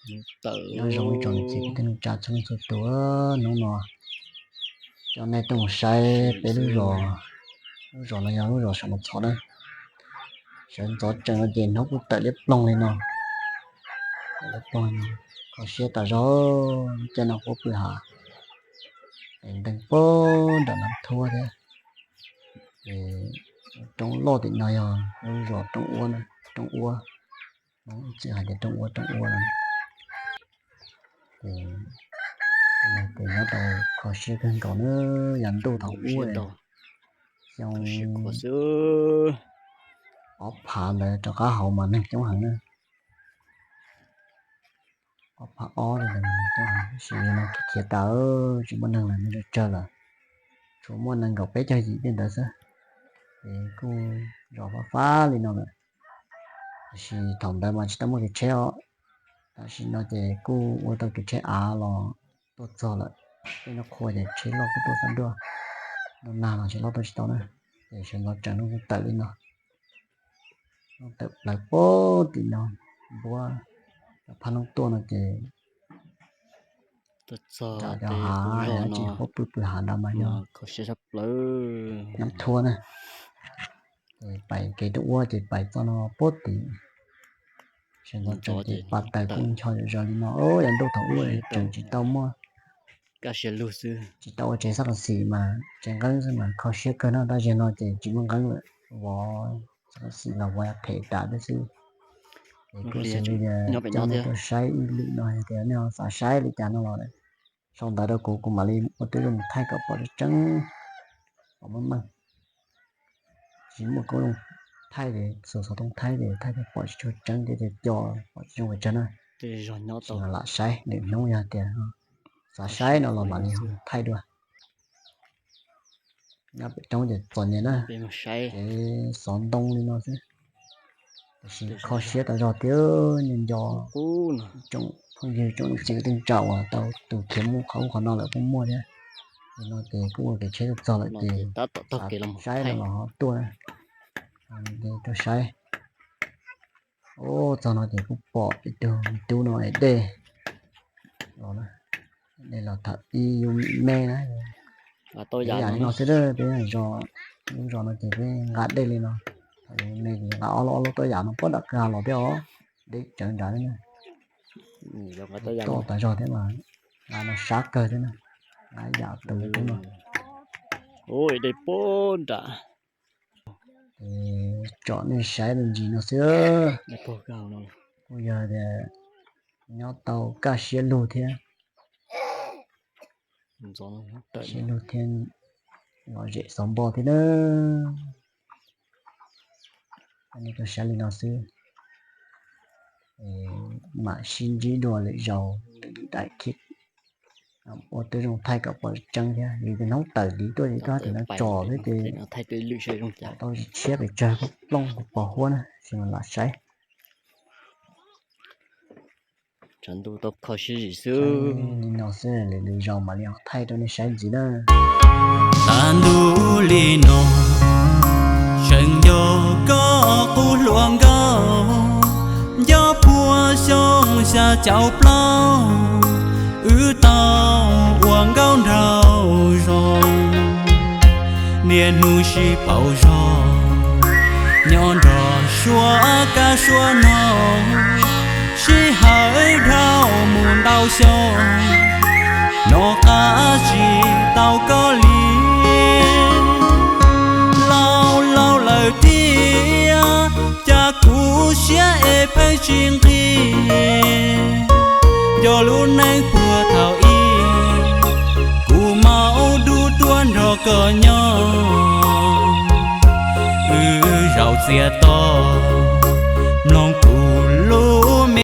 Tawm nyob zoo ib tsoom niam txiv kwv tij neej tsa txhua leej txhua tus, hnub no coj nej tuaj mus saib peb lub zos. Lub zos no yog lub zos Sam Los Txhos na. Sawv ntxov tsees no ces hnub kuj tawm liab ploog li no. Tawm liab ploog li no, kho siab tas zog. Lub caij no huab pw hav, es ntees puag nram Nab Thuab thiab. Ces roob loj tim no yog lub zos Roob Uab, Roob Uab, Hmoob ib txwm hais tias Roob Uab, Roob Uab no. Ces nyob tau kho siab kawg nkaus na, yog ntuj thaum ub xyoo ob phav ntawd rov qab hauv mas neeg coob heev na. Ob phav ob li ntawd neeg coob heev, tab sis yog no khiav tas tsis muaj neeg lawm, neeg tsawg tsawg lawm, tshuav muaj nees nkaum peb caug yim tej ntawd xwb. Ces kuj zos fab fab li no lawm. Tab sis thaum ntawd mas tsis tau muaj kev tsheb os. Tam sim no ces kuj ua tau kev tsheb av los tuaj txog lawm. Tej no qhua ces tsheb loj kuj tuaj txog nruaj, ntuj nag los tsheb loj tuaj tsis tau na. Ces sawv ntxov tsees no kuj tawm li no, tawm plaws puag tim no, npuab cov phab noob tuaj no ces nram cov hav, tsis huab pw pw hav ntawd mas yog Nab Thuab na. Ces pais kev Roob Uab ces pais txoj no puag tim, sawv ntxov tsees ces pas taws kuj ncho zom zaws li no. Yog ntuj thaum ub tseem tsis tau muaj, tsis tau ua tsev xab qas xim mas tsev nqeeb xwb mas kho siab kawg no, tab sis no ces tsis muaj nqeeb lawm, vov xab qas xim los vov phem tas thiab xwb. Ces kuj xws li tias coj nej tuaj saib ib lwm no, yog tias nej xav saib li cas no los sau ntawv rau kuv, kuv mam li ua tib zoo mus thaij kom pom tseeb tseeb, pom meej meej. Tsis muaj koob loo thaij ces xov tooj thaij ces thaij pom tsis tshua tseeb thiab ces co pom tsis zoo pes tsawg na. Lam saib lwm hnub yog tias xav saib no los mam li thaij dua. Nyob pem roob ces txom nyem na, kev xov ntoo li no xwb. Tab sis kho siab tas zog thiab, nco nco tsoom phooj ywg tsoom niam txiv kwv tij neej tsa uas tau tus khiav mus qhov ub qhov no lawm kuj muaj thiab. Nim no ces kuj ua kev tsheb tuaj txog lawm ces saib no los ho tuaj na, tuaj saib. Ub, txog no ces kuj pom ib tug me tub no es dej los, dej los thaum ub yus me na. Yam li no xwb, peb zos, lub zos no ces peb nqa dej li no. Thaum yus me ces nqa ob lub, ob lub tuaj yam no puag nram kwj ha los thiab os, deb tsawv nrad thiab na. Toj tas zog thiab mas, nqa no sab kawg thiab na, nqa yam tus tub no. Ub, dej puag nram. Ces tsom nej saib me ntsis no xwb. Kuj yog tias nyob tau kaj siab lug thiab, kaj siab lug thiab, lom zem xov npo thiab na. Nej tuaj saib li no xwb, mam sib ntsib dua lwm zaus, lwm daim clip ua tib zoo thaij kom pom tseeb thiab, vim tias hnub tawm tiv tuaj ces koj tias no tsom thiab ces pom tau tsis tshiab pes tsawg, plooj pos huab na, tsis mus lam saib. Tshav ntuj tau kho siab zim xwb. Li no xwb, lwm zaus mam li ho thaij rau nej saib ntxiv na. Tag ntuj li no, tseem nco koj qub hluas nkauj, nco puag xyoo xya caum plaub, wb tau ua nkauj nraug zoo. Niaj hnub sib pauv zog, nyob nrog suab kab suab noog, sij hawm dhau mus ntau xyoo, hnov qab tsis tau koj li. Laus laus lawm thiab, cas kuv siab es pheej tsis nqig. Nco lub neej puag thaum ub, kuv maum dub tuaj nrog koj nyob. Wb zaum txias to,